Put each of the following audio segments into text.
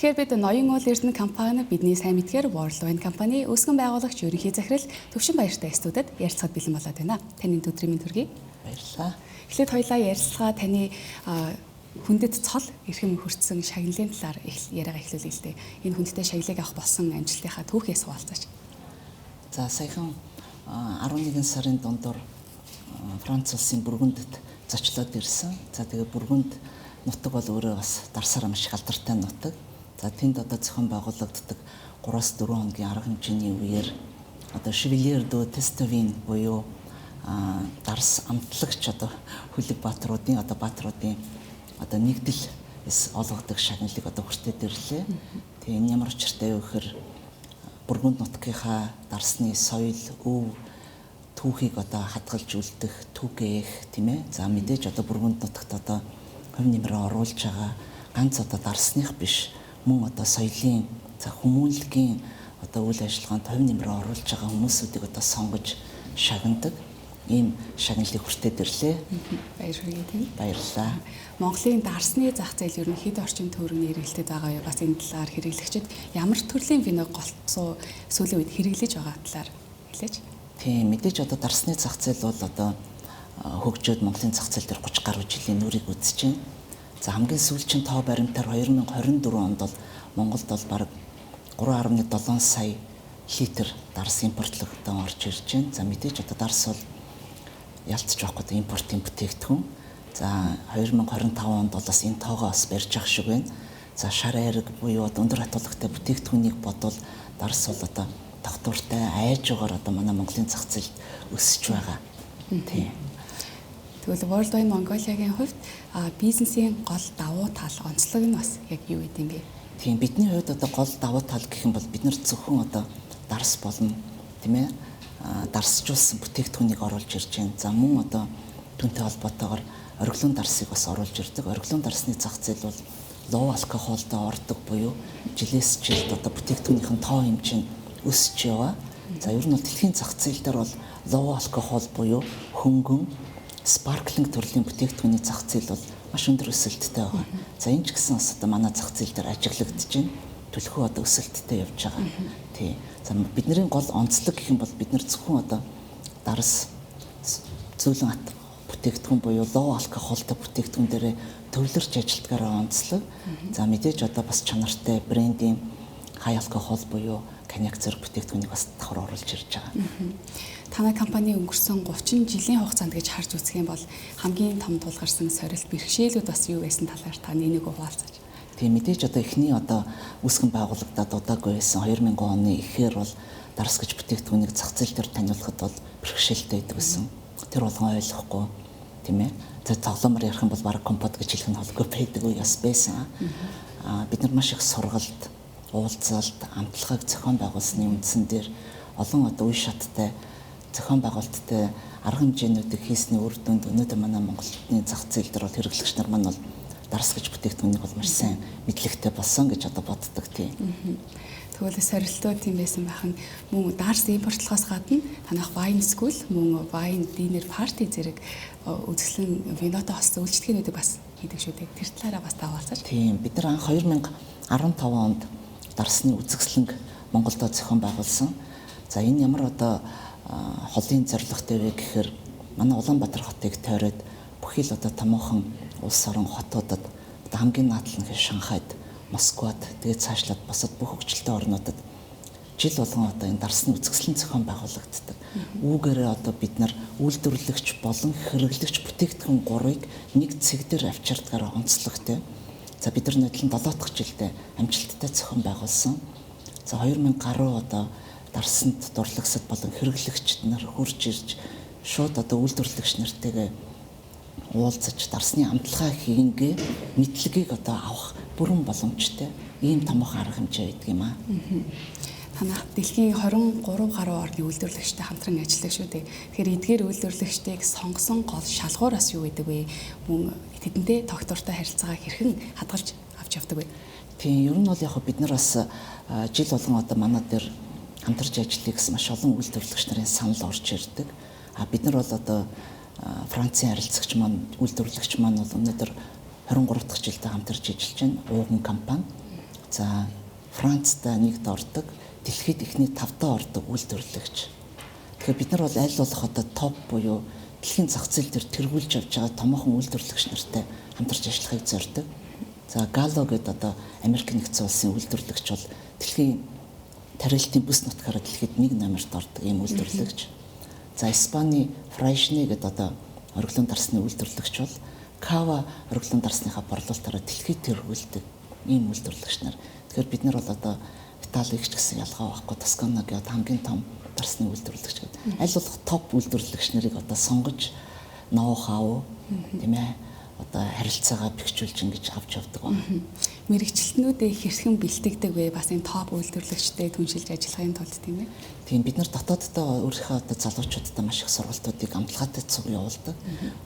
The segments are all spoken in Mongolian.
Тэгэхээр бид Ноён уул Эрдэнэ компани, бидний сайн мэдгээр World Wine Company үүсгэн байгуулагч, ерөнхий захирал Төвшин Баяртай студид ярилцахад бэлэн болоод байна. Таны өдрийн мэнд хүргэе. Баярлалаа. Эхлээд хоёлаа ярилцлага таны хүндэт цол эрхэм хүртсэн шагналын талаар яриагаа эхлүүлье л дээ. Энэ хүндтэй шагналыг авах болсон амжилтынхаа түүхээс хуваалцаач. За, саяхан 11 сарын дундуур Франц улсын Бүргүндэд зочлоод ирсэн. За, тэгээ Бүргүнд нутаг бол өөрөө бас дарсаараа маш их алдартай нутаг. За, тэнд одоо зохион байгуулагддаг 3-4 хоногийн арга хэмжээний үеэр одоо Chevalier de Tastevin буюу дарс амтлагч одоо хөлөг баатруудын одоо нэгдэл олгодог шагналыг одоо хүртээд ирлээ. Тэгээ энэ ямар учиртай вэ гэхээр Бүргүнд нутгийнхаа дарсны соёл, өв түүхийг одоо хадгалж үлдэх, түгээх, тийм ээ. За, мэдээж одоо Бүргүнд нутагт одоо хувь нэмрээ оруулж байгаа ганц одоо дарсных биш, мөн одоо соёлын, за, хүмүүнлэгийн одоо үйл ажиллагаанд хувь нэмрээ оруулж байгаа хүмүүсүүдийг одоо сонгож шагнадаг ийм шагналыг хүртээд ирлээ. Баяр хүргэе, тийм. Баярлалаа. Монголын дарсны зах зээл ер нь хэд орчим төгрөгийн эргэлтэд байгаа юу? Бас энэ талаар хэрэглэгчид ямар төрлийн виног голцоо сүүлийн үед хэрэглэж байгаа талаар хэлээч. Тийм, мэдээж одоо дарсны зах зээл бол одоо хөгжөөд Монголын зах зээл дээр 30 гаруй жилийн нүрийг үзэж байна. За, хамгийн сүүлчийн тоо баримтаар 2024 онд бол Монголд бол бараг 3.7 сая литр дарс импортлогдсон орж ирж байна. За, мэдээж одоо дарс бол ялцч байхгүй импортын бүтээгдэхүүн. За, 2025 онд бол бас энэ тоогоо бас барьж авах шиг байна. За, шар айраг буюу өндөр хатуулагтай бүтээгдэхүүнийг бодвол дарс бол одоо тогтвортой айжуугаар одоо манай Монголын зах зээлд өсөж байгаа. Тийм. Тэгвэл World Wine Mongolia-гийн хувьд бизнесийн гол давуу тал, онцлог нь бас яг юу гэдэг юм бэ? Тийм, бидний хувьд одоо гол давуу тал гэх юм бол бид нар зөвхөн одоо дарс болно, тийм ээ, дарсжуулсан бүтээгдэхүүнийг оруулж ирж байна. За, мөн одоо түүнтэй холбоотойгоор ориглон дарсыг бас оруулж ирдэг. Ориглон дарсны зах зээл бол low алкогольтой ордог буюу жилээс жилд одоо бүтээгдэхүүнийх нь тоо хэмжээ нь өсөж яваа. За, ер нь бол дэлхийн зах зээл дээр бол low алкогол буюу хөнгөн sparkling төрлийн бүтээгдэхүүний зах зээл бол маш өндөр өсөлттэй байгаа. За, энэ ч гэсэн бас одоо манай зах зээл дээр ажиглагдаж байна. Түлхүү одоо өсөлттэй явж байгаа. Тий. За, бидний гол онцлог гэх юм бол бид нар зөвхөн одоо дарс зөөлөн ат бүтээгдэхүүн буюу low алкогольтой бүтээгдэхүүн дээрээ төвлөрч ажилдгаараа онцлог. За, мэдээж одоо бас чанартай брендийн high алкогол буюу коньяк зэрэг бүтээгдэхүүнийг бас давхар оруулж ирж байгаа. Танай компани өнгөрсөн 30 жилийн хугацаанд гэж харж үзэх юм бол хамгийн том тулгарсан сорилт, бэрхшээлүүд бас юу байсан талаар та энийг хуваалцаач. Тийм, мэдээж одоо эхний одоо үүсгэн байгуулагдаад удаагүй байсан 2000 оны ихээр бол дарс гэж бүтээгдэхүүнийг зах зээл дээр таниулахад бол бэрхшээлтэй байдаг гэсэн. Тэр болгон ойлгохгүй, тийм ээ. За, тоглоомор ярих юм бол бараг компот гэж хэлэх нь холгүй байдаг үе бас байсан. Бид нар маш их сургалт, уулзалт, амтлагыг зохион байгуулсны үндсэн дээр олон одоо үе шаттай зохион байгуулалттай арга хэмжээнүүдийг хийсний үр дүнд өнөөдөр манай Монголын зах зээл дээр бол хэрэглэгч нар маань бол дарс гэж бүтээгдэхүүнийг бол маш сайн мэдлэгтэй болсон гэж одоо боддог, тийм. Тэгвэл сорилтууд тийм байсан байх нь, мөн дарс импортлохоос гадна танах wine school, мөн wine dinner party зэрэг үзэсгэлэн винотой холбоотой үйлчилгээнүүдийг бас хийдэг шүү дээ. Тэр талаараа бас хуваалцаач. Тийм, бид нар анх 2015 онд дарсны үзэсгэлэнг Монголдо зохион байгуулсан. За, энэ ямар одоо холын зорилготой вэ гэхээр манай Улаанбаатар хотыг тойроод бүхий л одоо томоохон улс орон хотуудад, одоо хамгийн наадлан гэхээр Шанхайд, Москвад, тэгээд цаашлаад бусад бүх хөгжилтэй орнуудад жил болгон одоо энэ дарсны үзэсгэлэн зохион байгуулагддаг. Үүгээрээ одоо бид нар үйлдвэрлэгч болон хэрэглэгч бүтээгдэхүүн гурвыг нэг цэг дээр авчирдгаар онцлогтой. За, бид нар нодлон 7 дахь жилдээ амжилттай зохион байгуулсан. За, 2000 гаруй одоо дарсанд дурлагсад болон хэрэглэгчид нар хурж ирж шууд одоо үйлдвэрлэгч нартайгаа уулзаж, дарсны амталгаа хийнгээ мэдлэгийг одоо авах бүрэн боломжтой ийм томоохон арга хэмжээ байдаг юм аа. Танах дэлхийн 23 гаруй орны үйлдвэрлэгчтэй хамтран ажилладаг шүү дээ. Тэгэхээр эдгээр үйлдвэрлэгчдийг сонгосон гол шалгуур бас юу гэдэг вэ? Мөн тэдэнтэй тогтвортой харилцаагаа хэрхэн хадгалж авч явдаг вэ? Тийм, ер нь бол яг бид нар бас жил болгон одоо манай дээр хамтарч ажиллая гэсэн маш олон үйлдвэрлэгч нарын санал орж ирдэг. А бид нар бол одоо Францын харилцагч маань, үйлдвэрлэгч маань бол өнөөдөр 23 дахь жилдээ хамтарч ажиллаж байна. Ууган компани. За Францтай нэгд ордог, дэлхийд эхний 5-даа ордог үйлдвэрлэгч. Тэгэхээр бид нар бол аль болох одоо топ буюу дэлхийн зах зээл дээр тэргүүлж явж байгаа томоохон үйлдвэрлэгч нартай хамтарч ажиллахыг зорддог. За Gallo гэдэг одоо Америк нэгдсэн улсын үйлдвэрлэгч бол дэлхийн тарилтын бүс нутгаараа дэлхийд 1 номерт ордог ийм үйлдвэрлэгч. За Испани Freixenet гэдэг одоо ориглон дарсны үйлдвэрлэгч бол Кава ориглон дарсныхаа борлуулалтаараа дэлхийд тэргүүлдэг ийм үйлдвэрлэгч нар. Тэгэхээр бид нар бол одоо Итали ч гэсэн ялгаа байхгүй, Тоскана гэдэг хамгийн том дарсны үйлдвэрлэгч гэдэг. Аль болох топ үйлдвэрлэгч нарыг одоо сонгож ноу хау тийм ээ одоо харилцаагаа бэхжүүлж ингэж авч явдаг байна. Мэргэжилтнүүдээ хэрхэн бэлтгэдэг вэ? Бас энэ топ үйлдвэрлэгчтэй түншилж ажиллахын тулд тийм ээ. Тийм, бид нар дотооддоо өөрийнхөө одоо залуучуудтай маш их сургалтуудыг амталгаатай цуг явуулдаг.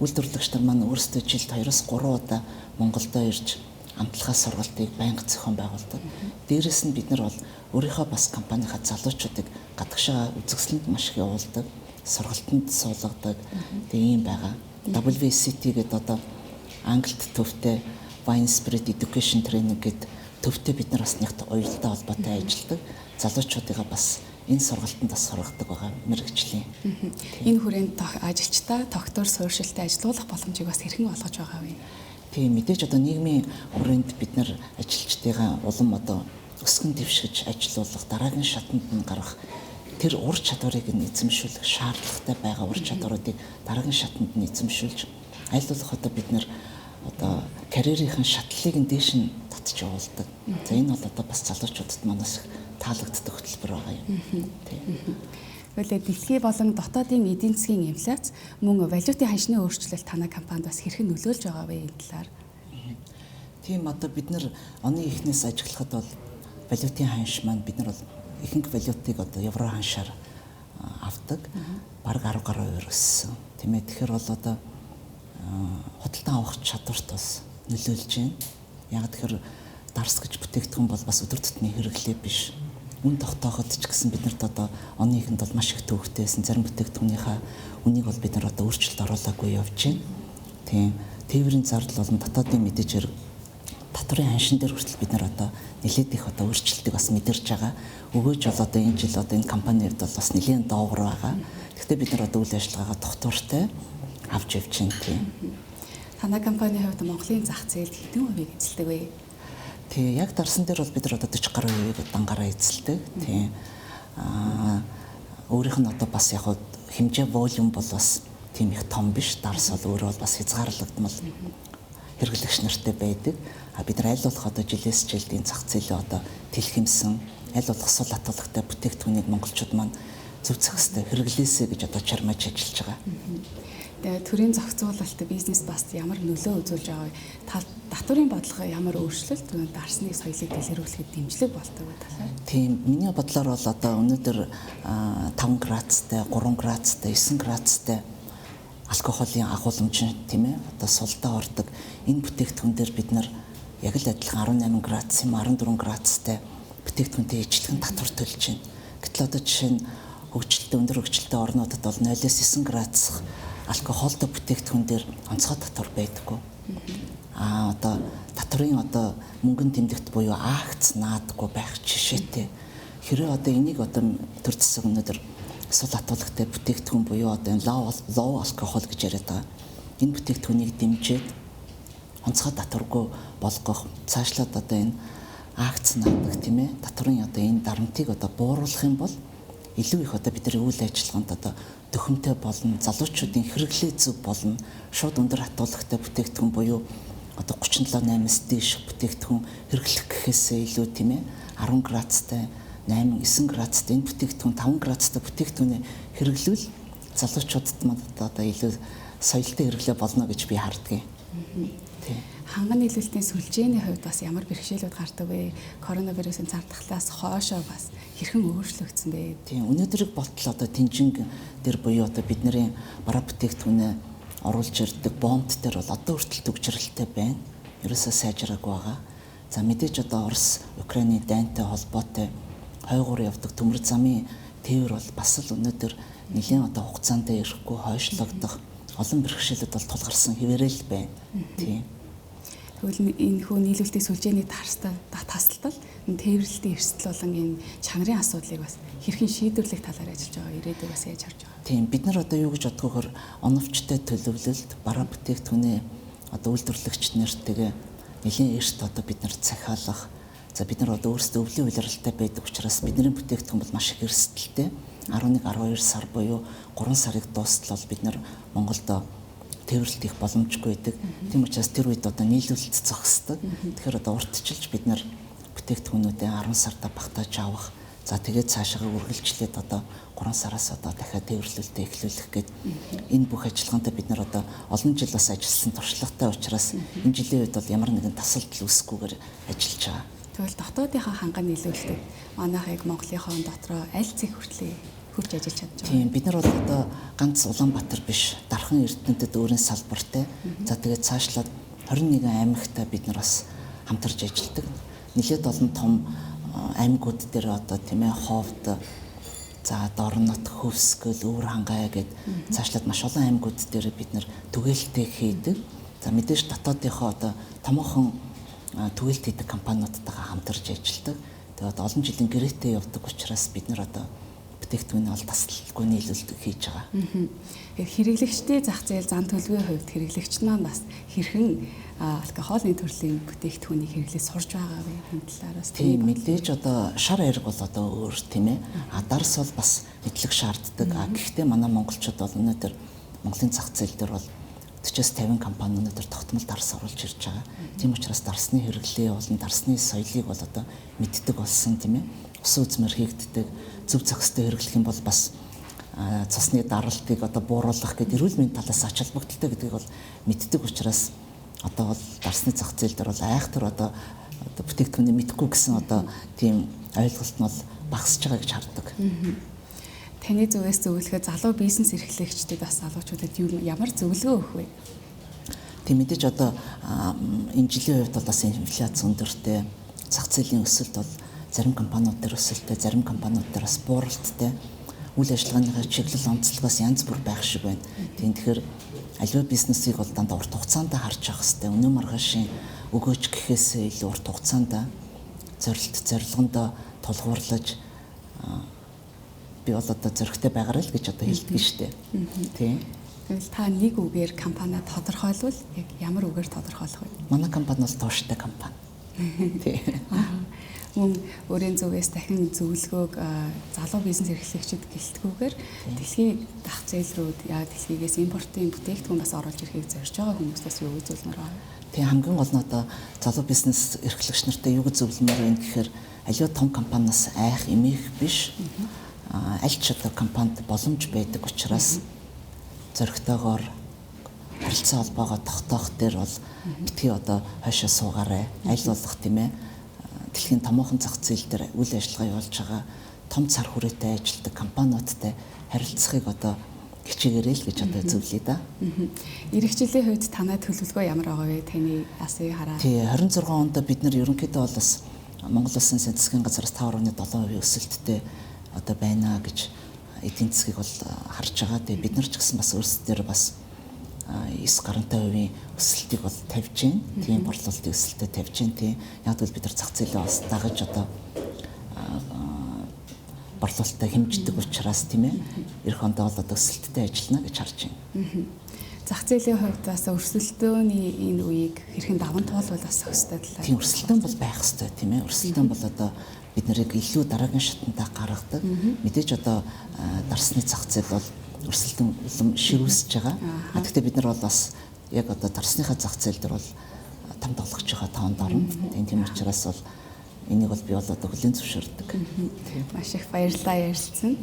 Үйлдвэрлэгч нар маань өөрсдөө жилд 2-3 удаа Монголдо ирж амталгаа сургалтыг байнга зохион байгуулдаг. Дээрээс нь бид нар бол өөрийнхөө бас компанийнхаа залуучуудыг гадагшаа үзэсгэлэнд маш их явуулдаг, сургалтанд суулгадаг. Тэгээ ийм байгаа. WCT гэдэг одоо Англид төвтэй Wine Spirit Education Training гэдэг төвтэй бид нар бас нэгт уялдаа холбоотой ажилладаг. Залуучуудыгаа бас энэ сургалтанд бас сургадаг байгаа мэргэжлийн. Энэ хүрээнд ажилчдаа тогтвор суурьшилтай ажилуулах боломжийг бас хэрхэн олгож байгаа вэ? Тийм, мэдээж одоо нийгмийн хүрээнд бид нар ажилчдыгаа улам одоо өсгөн дэвшгэж ажилуулах, дараагийн шатанд нь гарах тэр ур чадварыг нь эзэмшүүлэх шаардлагатай байгаа ур чадваруудыг дараагийн шатанд нь эзэмшүүлж аль болох одоо бид нар одоо карьерийн шатлалыг нь дээш нь татж явуулдаг. За энэ бол одоо бас залуучуудад манаас их таалагддаг хөтөлбөр байгаа юм. Тийм. Тэгвэл дэлхий болон дотоодын эдийн засгийн инфляц мөн валютын ханшны өөрчлөлт танай компанид бас хэрхэн нөлөөлж байгаа вэ энэ талаар? Тийм, одоо бид нар оны эхнээс ажиглахад бол валютын ханш маань бид нар бол ихэнх валютыг одоо евро ханшаар авдаг. Бараг 10 гаруй хувиар өссөн. Тийм ээ. Тэгэхээр бол одоо худалдан авах чадварт бас нөлөөлж байна. Яг тэгэхээр дарс гэж бүтээгдэхүүн бол бас өдөр тутмын хэрэглээ биш. Үн тогтооход ч гэсэн бид нарт одоо оны эхэнд бол маш их төвөгтэй байсан. Зарим бүтээгдэхүүнийхээ үнийг бол бид нар одоо өөрчлөлт оруулаагүй явж байна. Тийм. Тээврийн зардал болон дотоодын мэдээж хэрэг татварын ханшин дээр хүртэл бид нар одоо нэлээд их одоо өөрчлөлтийг бас мэдэрч байгаа. Өгөөж бол одоо энэ жил одоо энэ компанийн хувьд бол бас нэлээд доогор байгаа. Гэхдээ бид нар одоо үйл ажиллагаагаа тогтвортой авч явж байна тийм. Танай компанийн хувьд Монголын зах зээлд хэдэн хувийг эзэлдэг вэ? Тийм, яг дарсан дээр бол бид нар одоо 40 гаруй хувийг дангараа эзэлдэг. Тийм. Өөрийнх нь одоо бас яг хэмжээ волюм бол бас тийм их том биш. Дарс бол өөрөө бол бас хязгаарлагдмал хэрэглэгч нартай байдаг. А бид нар аль болох одоо жилээс жилд энэ зах зээлээ одоо тэлхэмсэн, аль болох сул хатуулагтай бүтээгдэхүүнийг монголчууд маань зөв зохистой хэрэглээсэй гэж одоо чармааж ажиллаж байгаа. Тэгээ төрийн зохицуулалт бизнес бас ямар нөлөө үзүүлж байгаа вэ? Татварын бодлого ямар өөрчлөлт дарсны соёлыг дэлгэрүүлэхэд дэмжлэг болдог вэ талаар? Тийм, миний бодлоор бол одоо өнөөдөр 5 градустай, 3 градустай, 9 градустай алкоголын агуулмж тийм ээ одоо сулдаа ордог энэ бүтээгдэхүүн дээр бид нар яг л адилхан 18 градус юм 14 градустай бүтээгдэхүүнтэй ижилхэн татвар төлж байна. Гэтэл одоо жишээ нь хөгжилтэй өндөр хөгжилтэй орнуудад бол 0-9 градус алкоголтой бүтээгдэхүүн дээр онцгой татвар байдаггүй. Аа одоо татварын одоо мөнгөн тэмдэгт буюу акц наадгүй байх жишээтэй. Хэрвээ одоо энийг одоо төр засаг өнөөдөр сул хатуулагтай бүтээгдэхүүн буюу одоо энэ low alcohol гэж яриад байгаа. Энэ бүтээгдэхүүнийг дэмжиж онцгой татваргүй болгох, цаашлаад одоо энэ акц наадаг тийм ээ татварын одоо энэ дарамтыг одоо бууруулах юм бол илүү их одоо бидний үйл ажиллагаанд одоо дөхөмтэй болно, залуучуудын хэрэглээ зөв болно, шууд өндөр хатуулагтай бүтээгдэхүүн буюу одоо 37.8-аас дээш бүтээгдэхүүн хэрэглэх гэхээсээ илүү тийм ээ 10 градустай 8 9 градустай энэ бүтээгдэхүүн 5 градустай бүтээгдэхүүнээ хэрэглүүл залуучуудад манд одоо илүү соёлтой хэрэглээ болно гэж би харддаг. Тийм. Ханган нийлүүлэлтийн сүлжээний хувьд бас ямар бэрхшээлүүд гардаг вэ? Коронавирусын цар тахлаас хойшоо бас хэрхэн өөрчлөгдсөн бэ? Тийм, өнөөдрийг болтол одоо тэнжинг дээр буюу одоо бидний бараа бүтээгдэхүүнээ оруулж ирдэг бомб дээр бол одоо хүртэл түгжрэлтэй байна. Ерөөсөө сайжраагүй байгаа. За мэдээж одоо Орос Украины дайнтай холбоотой хойгуур явдаг төмөр замын тээвэр бол бас л өнөөдөр нэлээд одоо хугацаанд ирэхгүй хойшлогдох олон бэрхшээлүүд бол тулгарсан хэвээрэл байна. Тийм. Тэгвэл энэ хүү нийлүүлэлтийн сүлжээний тарстай тасалдал, тээвэрлэлтийн эрсдэл болон энэ чанарын асуудлыг бас хэрхэн шийдвэрлэх талаар ажиллаж байгаа ирээдүйг бас яаж харж байгаа? Тийм, бид нар одоо юу гэж боддог вөхөр оновчтой төлөвлөлт, бараа бүтээгдэхүүний одоо үйлдвэрлэгч нартэйгээ нэлийн эрт одоо бид нар захиалах. За бид нар одоо өөрсдөө өвлийн улиралтай байдаг учраас бидний бүтээгдэхүүн бол маш их эрсдэлтэй. 11 12 сар буюу 3 сарыг дуустал бол бид нар Монголд тээвэрлэлт хийх боломжгүй байдаг. Тийм учраас тэр үед одоо нийлүүлэлт зогсдог. Тэгэхээр одоо уртчилж бид нар бүтээгдэхүүнүүдээ 10 сарда багтааж авах. За тэгээд цаашаа үргэлжлээд одоо 3 сараас одоо дахиад тээвэрлэлтээ эхлүүлэх гээд энэ бүх ажиллагаанд бид нар одоо олон жил бас ажилласан туршлагатай учраас энэ жилийн үед бол ямар нэгэн тасалдал үүсэхгүйгээр ажиллаж байгаа. Тэгвэл дотоодынхаа ханган нийлүүлэлтэд манайхыг Монголынхоо дотроо аль цэг хүртлээ хурж ажиллаж чадж байгаа? Тийм, бид нар бол одоо ганц Улаанбаатар биш, Дархан Эрдэнэтэд өөрийн салбартай. За тэгээд цаашлаад 21 аймагтай бид нар бас хамтарч ажилладаг. Нэлээд олон том аймагуд дээр одоо тийм ээ Ховд, за Дорнот, Хөвсгөл, Өвөр хангай гэд цаашлаад маш олон аймагуд дээр бид нар түгээлттэй хийдэг. За мэдээж дотоодынхоо одоо томоохон түгээлт хийдэг компаниудтайгаа хамтарч ажилладаг. Тэгээд олон жилийн гэрээтэй явдаг учраас бид нар одоо бүтээгдэхүүний бол таслалгүй нийлүүлэлт хийж байгаа. Хэрэглэгчдийн зах зээл зан төлөвийн хувьд хэрэглэгч маань бас хэрхэн алкоголын төрлийн бүтээгдэхүүнийг хэрэглэж сурж байгаа вэ? Энэ талаар бас тийм мэдээж одоо шар ариг бол одоо өөр тийм ээ. А дарс бол бас мэдлэг шаарддаг. А гэхдээ манай монголчууд бол өнөөдөр Монголын зах зээл дээр бол 40-50 компани өнөөдөр тогтмол дарс оруулж ирж байгаа. Тийм учраас дарсны хэрэглээ болон дарсны соёлыг бол одоо мэддэг болсон тийм ээ. Усан үзмээр хийгддэг, зөв зохистой хэрэглэх юм бол бас цусны даралтыг одоо бууруулах гэдэг эрүүл мэндийн талаас ач холбогдолтой гэдгийг бол мэддэг учраас одоо бол дарсны зах зээл дээр бол айхтар одоо бүтээгдэхүүний мэдэхгүй гэсэн одоо тийм ойлголт нь бол багасж байгаа гэж хардаг. Таны зүгээс зөвлөхөд залуу бизнес эрхлэгчдэд бас залуучуудад ямар зөвлөгөө өгөх вэ? Тийм мэдээж одоо энэ жилийн хувьд бол бас инфляц өндөртэй, зах зээлийн өсөлт бол зарим компаниуд дээр өсөлттэй, зарим компаниуд дээр бас бууралттай. Үйл ажиллагааныхаа чиглэл онцлогоос янз бүр байх шиг байна. Тийм тэгэхээр аливаа бизнесийг бол дандаа урт хугацаанд харж явах хэрэгтэй. Өнөө маргаашийн өгөөж гэхээс илүү урт хугацаанд зорилт зорилгондоо тулгуурлаж би бол одоо зоригтой байгаарай л гэж одоо хэлдэг нь шүү дээ. Тийм. Тэгвэл та нэг үгээр компаниа тодорхойлвол яг ямар үгээр тодорхойлох вэ? Манай компани бол тууштай компани. Тийм. Мөн өөрийн зүгээс дахин зөвлөгөөг залуу бизнес эрхлэгчид гэлтгүүгээр дэлхийн зах зээл рүү яа дэлхийгээс импортын бүтээгдэхүүн бас оруулж ирэхийг зорж байгаа хүмүүстээс юу зөвлөмөр байна? Тийм, хамгийн гол нь одоо залуу бизнес эрхлэгч нартай юу зөвлөмөр байна гэхээр аливаа том компаниас айх эмээх биш. Аль ч одоо компанид боломж байдаг учраас зоригтойгоор харилцаа холбоогоо тогтоох дээр бол битгий одоо хойшоо суугаарай. Аль болох тийм ээ дэлхийн томоохон зах зээл дээр үйл ажиллагаа явуулж байгаа том цар хүрээтэй ажилладаг компаниудтай харилцахыг одоо хичээгээрэй л гэж одоо зөвлөе да. Ирэх жилийн хувьд танай төлөвлөгөө ямар байгаа вэ? Таны асыг хараа. Тий, 26 онд бид нар ерөнхийдөө бол бас Монгол Улсын засгийн газраас 5.7% өсөлттэй одоо байна гэж эдийн засгийг бол харж байгаа. Тэгээ бид нар ч гэсэн бас өөрсдөө бас 9 гарантай хувийн өсөлтийг бол тавьж байна. Тийм борлуулалтын өсөлтөд тавьж байна. Тийм. Яг гэвэл бид нар зах зээлээ бас дагаж одоо борлуулалтаа хэмждэг учраас тийм ээ. Ирэх ондоо бол одоо өсөлттэй ажиллана гэж харж байна. Зах зээлийн хувьд бас өрсөлдөөний энэ үеийг хэрхэн даван туулвал бас зохистой талаар. Тийм, өрсөлдөөн бол байх ёстой тийм ээ. Өрсөлдөөн бол одоо бид нарыг илүү дараагийн шатандаа гаргадаг. Мэдээж одоо дарсны зах зээл бол өрсөлдөөн улам ширүүсэж байгаа. Гэхдээ бид нар бол бас яг одоо дарсныхаа зах зээл дээр бол том тоглогч байгаа тоонд орно. Тийм учраас бол энийг бол би бол одоо хүлээн зөвшөөрдөг. Маш их баярлалаа ярилцсан.